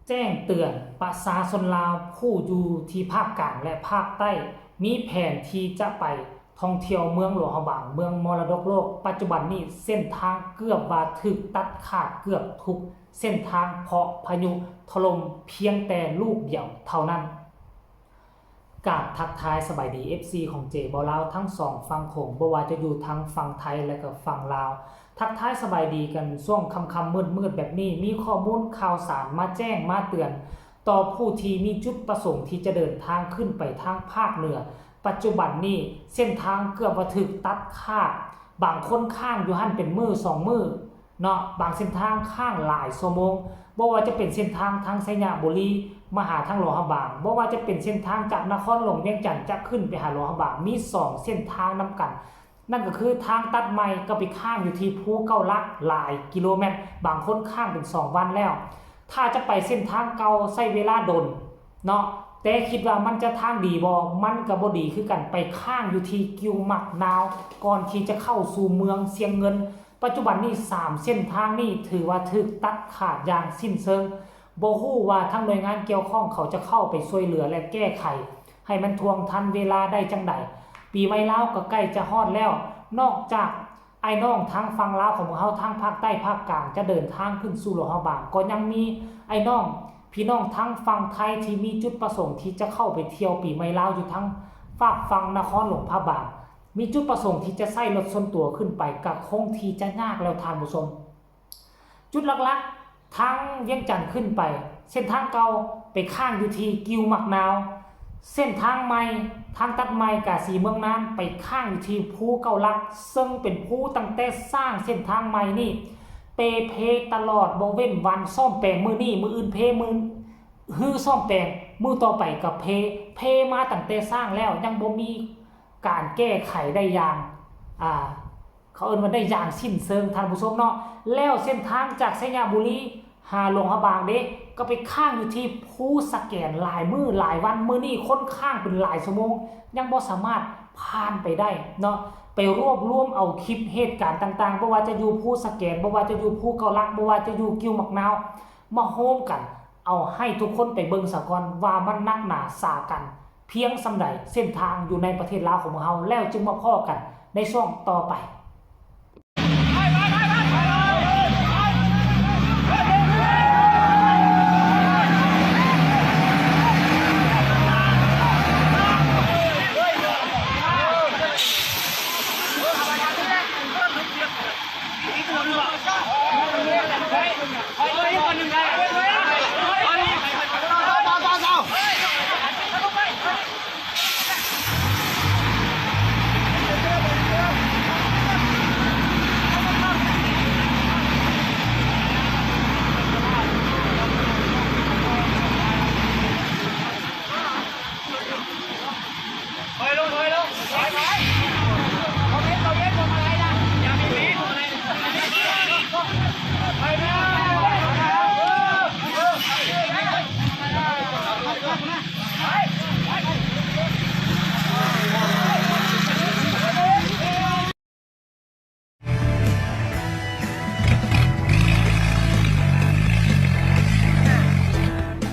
ແຈ້ງເຕືອນປະຊາຊົນລາວຜູ້ຢູ່ທີ່ພາກກາງ ແລະ ພາກໃຕ້ ມີແຜນທີ່ຈະໄປທ່ອງທ່ຽວເມືອງຫຼວງພະບາງ, ເມືອງມໍລະດົກໂລກ. ປັດຈຸບັນນີ້ເສັ້ນທາງເກືອບວ່າຖືກຕັດຂາດເກືອບທຸກເສັ້ນທາງ ເພາະພາຍຸຖະຫຼົ່ມພຽງແຕ່ລູກດຽວເທົ່ານັ້ນ. ກາບທັກທາຍສະບາຍດີ ເອັຟຊີ ຂອງເຈເບົາລາວທັງສອງຝັ່ງໂຂງ, ບໍ່ວ່າຈະຢູ່ທາງຝັ່ງໄທ ແລະ ກໍຝັ່ງລາວ. ທັກທາຍສະບາຍດີກັນຊ່ວງຄ່ຳໆມືດໆແບບນີ້, ມີຂໍ້ມູນຂ່າວສານມາແຈ້ງມາເຕືອນຕໍ່ຜູ້ທີ່ມີຈຸດປະສົງທີ່ຈະເດີນທາງຂຶ້ນໄປທາງພາກເໜືອ. ປັດຈຸບັນນີ້ເສັ້ນທາງເກືອບວ່າຖືກຕັດຂາດ, ບາງຄົນຄ້າງຢູ່ຫັ້ນເປັນມື້ສອງມື້ ເນາະ, ບາງເສັ້ນທາງຄ້າງຫຼາຍຊົ່ວໂມງ, ບໍ່ວ່າຈະເປັນເສັ້ນທາງທາງໄຊຍະບູລີມາຫາທາງຫຼວງພະບາງ, ບໍ່ວ່າຈະເປັນເສັ້ນທາງຈາກນະຄອນຫຼວງວຽງຈັນຈະຂຶ້ນໄປຫາຫຼວງພະບາງ, ມີສອງເສັ້ນທາງນຳກັນ, ນັ້ນກໍຄືທາງຕັດໃໝ່ກໍໄປຄ້າງຢູ່ທີ່ພູເກົ້າຫຼັກຫຼາຍກິໂລແມັດ, ບາງຄົນຄ້າງເປັນສອງວັນແລ້ວ. ຖ້າຈະໄປເສັ້ນທາງເກົ່າໃຊ້ເວລາດົນເນາະ, ແຕ່ຄິດວ່າມັນຈະທາງດີບໍ່? ມັນກໍບໍ່ດີຄືກັນ, ໄປຄ້າງຢູ່ທີ່ກິວໝາກນາວ ກ່ອນທີ່ຈະເຂົ້າສູ່ເມືອງຊຽງເງິນ. ປັດຈຸບັນນີ້ສາມເສັ້ນທາງນີ້ຖືວ່າຖືກຕັດຂາດຢ່າງສິ້ນເຊີງ. ບໍ່ຮູ້ວ່າທາງໜ່ວຍງານກ່ຽວຂ້ອງເຂົາຈະເຂົ້າໄປຊ່ວຍເຫຼືອ ແລະ ແກ້ໄຂໃຫ້ມັນທ່ວງທັນເວລາໄດ້ຈັ່ງໃດ. ປີໃໝ່ລາວກໍໃກ້ຈະຮອດແລ້ວ. ນອກຈາກອ້າຍນ້ອງທາງຝັ່ງລາວຂອງພວກເຮົາ ທາງພາກໃຕ້ພາກກາງ ຈະເດີນທາງຂຶ້ນສູ່ຫຼວງພະບາງ, ກໍຍັງມີອ້າຍນ້ອງ ພີ່ນ້ອງທາງຝັ່ງໄທທີ່ມີຈຸດປະສົງທີ່ຈະເຂົ້າໄປທ່ຽວປີໃໝ່ລາວຢູ່ທາງຟາກຝັ່ງນະຄອນຫຼວງພະບາງ, ມີຈຸດປະສົງທີ່ຈະໃຊ້ລົດສ່ວນຕົວຂຶ້ນໄປ ກໍຄົງທີ່ຈະຍາກແລ້ວທ່ານຜູ້ຊົມ. ຈຸດຫຼັກໆ ທາງວຽງຈັນຂຶ້ນໄປ ເສັ້ນທາງເກົ່າໄປຄ້າງຢູ່ທີ່ກິວໝາກນາວ, ເສັ້ນທາງໃໝ່ ທາງຕັດໃໝ່ກາສີເມືອງນານ ໄປຄ້າງຢູ່ທີ່ພູເກົ້າຫຼັກ, ເຊິ່ງເປັນພູຕັ້ງແຕ່ສ້າງເສັ້ນທາງໃໝ່ນີ້ ເປ່ເພຕະຫຼອດ ບໍ່ເວັ້ນວັນ, ສ້ອມແປງມື້ນີ້ ມື້ອື່ນເພ, ມື້ຮື ສ້ອມແປງ ມື້ຕໍ່ໄປກໍເພ, ເພມາຕັ້ງແຕ່ສ້າງແລ້ວ ຍັງບໍ່ມີການແກ້ໄຂໄດ້ຢ່າງ ອ່າ ເຂົາເອີ້ນວ່າໄດ້ຢ່າງສິ້ນເຊີງທ່ານຜູ້ຊົມເນາະ. ແລ້ວເສັ້ນທາງຈາກໄຊຍະບູລີຫາຫຼວງພະບາງເດ້ ກໍໄປຄ້າງຢູ່ທີ່ພູສະແກນຫຼາຍມື້ຫຼາຍວັນ, ມື້ນີ້ຄົນຄ້າງເປັນຫຼາຍຊົ່ວໂມງ ຍັງບໍ່ສາມາດຜ່ານໄປໄດ້ເນາະ. ໄປລວບລວມເອົາຄລິບເຫດການຕ່າງໆ ບໍ່ວ່າຈະຢູ່ພູສະແກນ, ບໍ່ວ່າຈະຢູ່ພູເກົ້າຫຼັກ, ບໍ່ວ່າຈະຢູ່ກິວໝາກນາວ ມາໂຮມກັນ ເອົາໃຫ້ທຸກຄົນໄປເບິ່ງສາກ່ອນວ່າມັນໜັກໜາສາກັນພຽງສ່ຳໃດ ເສັ້ນທາງຢູ່ໃນປະເທດລາວຂອງພວກເຮົາ, ແລ້ວຈຶ່ງມາພໍ້ກັນໃນຊ່ວງຕໍ່ໄປ.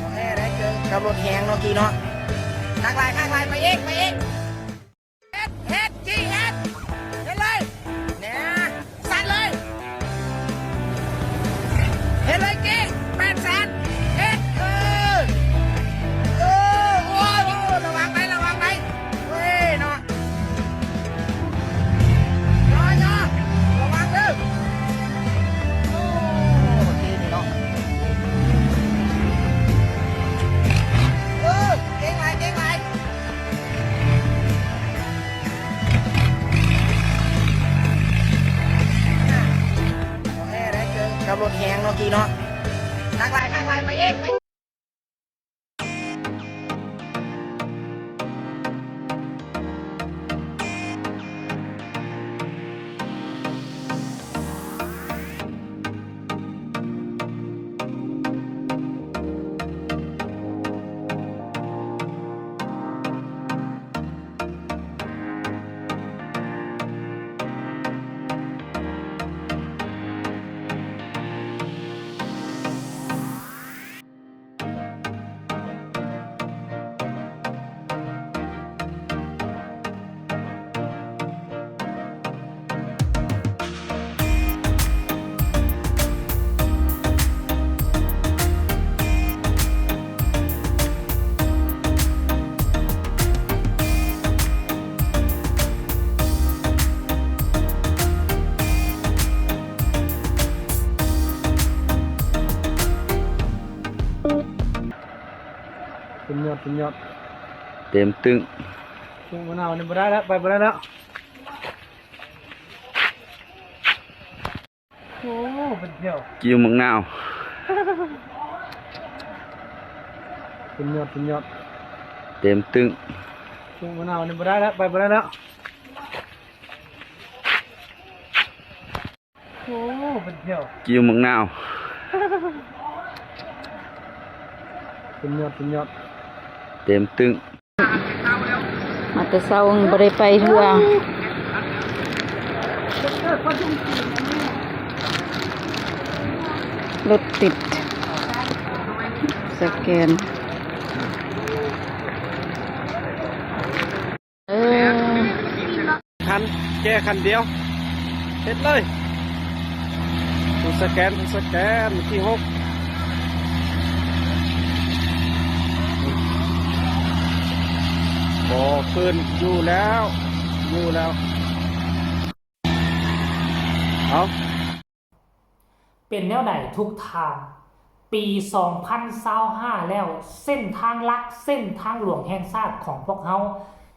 ບໍ່ແອໄດ້ເກີນກັບລົດແຮງເນາະກີ້ເນາະ. ຄັກຫຼາຍ ຄັກຫຼາຍ ໄປອີກ ໄປອີກ. ເຮັດ ເຮັດ ຈີເຮັດ ເຮັດເລີຍ ແນ່ ສັ່ນເລີຍ ເຮັດເລີຍຈີ ແປດແສນ ເຮັດ ເອີ ເອີ ໂອ້ຍ ລະວັງໄດ໋ ລະວັງໄດ໋ ເວີຍເນາະ ຢ່າ ຢ່າ ລະວັງເດີ້ ໂອ້ ເທ່ນີ້ເນາະ ເອີ ເກັ່ງຫຼາຍ ເກັ່ງຫຼາຍ. ບໍ່ແອໄດ້ເກີນກັບລົດແຮງເນາະກີ້ເນາະ ຄັກຫຼາຍ ຄັກຫຼາຍ ໄປອີກ ໄປ. ສຸດຍອດ ສຸດຍອດ ເຕັມຕຶ້ງ. ມະນາວນີ້ບໍ່ໄດ້ແລ້ວ ໄປບໍ່ໄດ້ແລ້ວ. ໂອ້ ເປັນແຖວ ກິວໝາກນາວ ສຸດຍອດ ສຸດຍອດ ເຕັມຕຶ້ງ. ມະນາວນີ້ບໍ່ໄດ້ແລ້ວ ໄປບໍ່ໄດ້ແລ້ວ. ໂອ້ ເປັນແຖວ ກິວໝາກນາວ ສຸດຍອດ ສຸດຍອດ ເຕັມຕຶ້ງ. ມາແຕ່ເຊົ້າບໍ່ໄດ້ໄປເທື່ອ ລົດຕິດ ສະແກນ. ເອີ ຄັນ ແກ້ຄັນດຽວ ເຮັດເລີຍ. ຜູ້ສະແກນ ຜູ້ສະແກນທີຫົກ ບໍ່ຂຶ້ນ ຢູ່ແລ້ວ ຢູ່ແລ້ວ. ເອົາ ເປັນແນວໃດທຸກທ່ານ? ປີສອງພັນຊາວຫ້າແລ້ວ ເສັ້ນທາງຫຼັກ ເສັ້ນທາງຫຼວງແຫ່ງຊາດຂອງພວກເຮົາ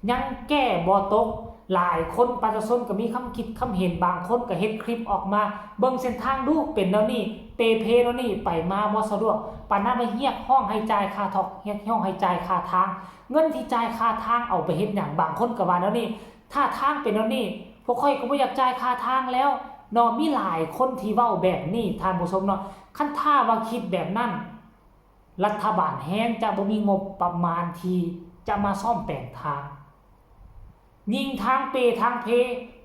ຍັງແກ້ບໍ່ຕົກ. ຫຼາຍຄົນປະຊາຊົນກໍມີຄຳຄິດຄຳເຫັນ, ບາງຄົນກໍເຮັດຄລິບອອກມາ ເບິ່ງເສັ້ນທາງດູ ເປັນແນວນີ້ ເປ່ເພແນວນີ້ ໄປມາບໍ່ສະດວກ, ປານນັ້ນໄປຮຽກຮ້ອງໃຫ້ຈ່າຍຄ່າຖອກ ຮຽກຮ້ອງໃຫ້ຈ່າຍຄ່າທາງ. ເງິນທີ່ຈ່າຍຄ່າທາງເອົາໄປເຮັດຫຍັງ? ບາງຄົນກໍວ່າແນວນີ້. ຖ້າທາງເປັນແນວນີ້ ພວກຂ້ອຍກໍບໍ່ຢາກຈ່າຍຄ່າທາງແລ້ວເນາະ, ມີຫຼາຍຄົນທີ່ເວົ້າແບບນີ້ທ່ານຜູ້ຊົມເນາະ. ຄັນຖ້າວ່າຄິດແບບນັ້ນ ລັດຖະບານແຮງຈະບໍ່ມີງົບປະມານທີ່ຈະມາສ້ອມແປງທາງ. ຍິ່ງທາງເປ່ທາງເພ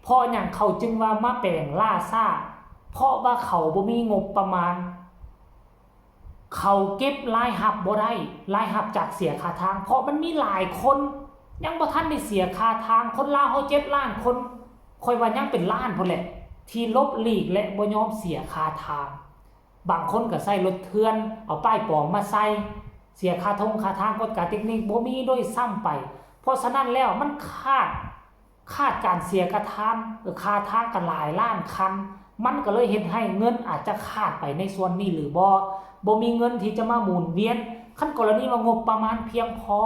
ເພາະຫຍັງເຂົາຈຶ່ງວ່າມາແປງລ້າຊ້າ? ເພາະວ່າເຂົາບໍ່ມີງົບປະມານ. ເຂົາເກັບລາຍຮັບບໍ່ໄດ້, ລາຍຮັບຈາກເສຍຄ່າທາງ, ເພາະມັນມີຫຼາຍຄົນຍັງບໍ່ທັນໄດ້ເສຍຄ່າທາງ. ຄົນລາວເຮົາເຈັດລ້ານຄົນ, ຂ້ອຍວ່າຍັງເປັນລ້ານພຸ້ນແຫຼະ ທີ່ຫຼົບຫຼີກ ແລະ ບໍ່ຍອມເສຍຄ່າທາງ. ບາງຄົນກໍໃຊ້ລົດເຖື່ອນ, ເອົາປ້າຍປອມມາໃສ່, ເສຍຄ່າທົ່ງຄ່າທາງ, ກວດກາເຕັກນິກບໍ່ມີດ້ວຍຊ້ຳໄປ. ເພາະສະນັ້ນແລ້ວມັນຂາດ ຂາດການເສຍກະທາງ ເອີ ຄ່າທາງກໍຫຼາຍລ້ານຄຳ, ມັນກໍເລີຍເຮັດໃຫ້ເງິນອາດຈະຂາດໄປໃນສ່ວນນີ້ຫຼືບໍ່, ບໍ່ມີເງິນທີ່ຈະມາໝູນວຽນ. ຄັນກໍລະນີວ່າງົບປະມານພຽງພໍ,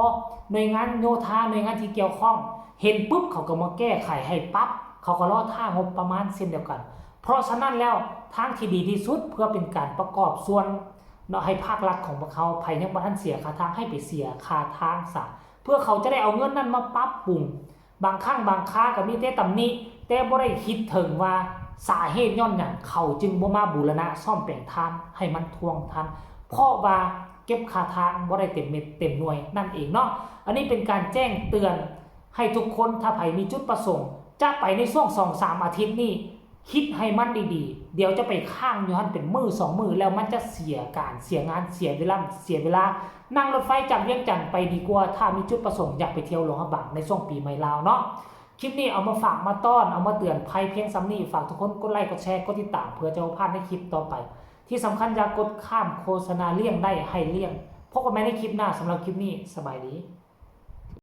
ໜ່ວຍງານໂຍທາ, ໜ່ວຍງານທີ່ກ່ຽວຂ້ອງເຫັນປຶບ ເຂົາກໍມາແກ້ໄຂໃຫ້ປັບ, ເຂົາກໍລໍຖ້າງົບປະມານເຊັ່ນດຽວກັນ. ເພາະສະນັ້ນແລ້ວ ທາງທີ່ດີທີ່ສຸດເພື່ອເປັນການປະກອບສ່ວນເນາະ ໃຫ້ພາກລັດຂອງພວກເຮົາ, ໃຜຍັງບໍ່ທັນເສຍຄ່າທາງ ໃຫ້ໄປເສຍຄ່າທາງຊະ, ເພື່ອເຂົາຈະໄດ້ເອົາເງິນນັ້ນມາປັບປຸງ. ບາງຄັ້ງບາງຄາກໍມີແຕ່ຕຳໜິ, ແຕ່ບໍ່ໄດ້ຄິດເຖິງວ່າສາເຫດຍ້ອນຫຍັງເຂົາຈຶ່ງບໍ່ມາບູລະນະສ້ອມແປງທາງໃຫ້ມັນທ່ວງທັນ, ເພາະວ່າເກັບຄ່າທາງບໍ່ໄດ້ເຕັມເມັດເຕັມໜ່ວຍນັ້ນເອງເນາະ. ອັນນີ້ເປັນການແຈ້ງເຕືອນໃຫ້ທຸກຄົນ, ຖ້າໃຜມີຈຸດປະສົງຈະໄປໃນຊ່ວງສອງສາມອາທິດນີ້, ຄິດໃຫ້ມັນດີໆ, ດຽວຈະໄປຄ້າງຢູ່ຫັ້ນເປັນມື້ສອງມື້ ແລ້ວມັນຈະເສຍການເສຍງານ ເສຍເວລາ ເສຍເວລາ. ນັ່ງລົດໄຟຈາກວຽງຈັນໄປດີກວ່າ, ຖ້າມີຈຸດປະສົງຢາກໄປທ່ຽວຫຼວງພະບາງໃນຊ່ວງປີໃໝ່ລາວເນາະ. ຄລິບນີ້ເອົາມາຝາກມາຕ້ອນ ເອົາມາເຕືອນໄພພຽງສ່ຳນີ້. ຝາກທຸກຄົນກົດໄລ ກົດແຊ ກົດຕິດຕາມ ເພື່ອຈະບໍ່ພາດໃນຄລິບຕໍ່ໄປ. ທີ່ສຳຄັນຢ່າກົດຂ້າມໂຄສະນາ, ລ້ຽງໄດ້ໃຫ້ລ້ຽງ. ພົບກັນໃໝ່ໃນຄລິບໜ້າ. ສຳລັບຄລິບນີ້ ສະບາຍດີ.